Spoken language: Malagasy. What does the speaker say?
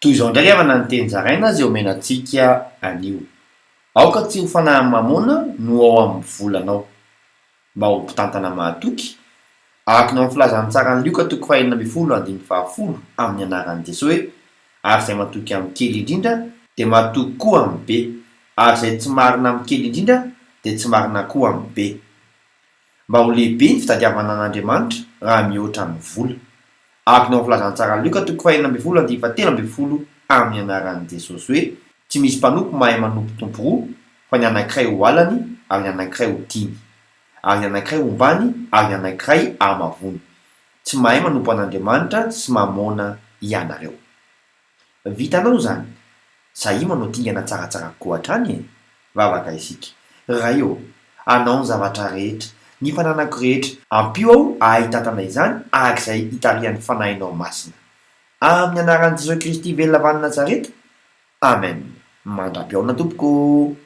Toy izao indray ry havana ny teny zaraina izay omena antsika anio. Aoka tsy ho fanahin'i Mamôna no ao amin'ny volanao. Mba ho mpitantana mahatoky, araka ny ao amin'ny filazantsaran'i Lioka toko faha-16 andininy fahafolo amin'ny anaran'i Jesoa hoe, Ary izay matoky amin'ny kely indrindra dia matoky koa amin'ny be, ary izay tsy marina amin'ny kely indrindra dia tsy marina koa amin'ny be. Mba ho lehibe ny fitadiavana an'Andriamanitra raha mihoatra ny vola. Araka ny ao amin'ny filazantsaran'i Lioka toko faha-16 andininy faha-13 amin'ny anaran'i Jesosy hoe, Tsy misy mpanompo mahay manompo tompo roa, fa ny anankiray ho halany ary ny anankiray ho tiany, ary ny anankiray hombany ary ny anankiray hamavoany. Tsy mahay manompo an'Andriamanitra sy Mamôna hianareo. Vitanao izany? Sahia manao dingana tsaratsara kokoa hatrany e! Vavaka isika. Ray ô, Anao ny zavatra rehetra, ny fananako rehetra, ampio aho hahay hitantana izany araka izay itarihan'ny Fanahinao Masina. Amin'ny anaran'i Jesoa Kristy velona avy any Nazareta, Amen. Mandra-pihaona tompoko ô!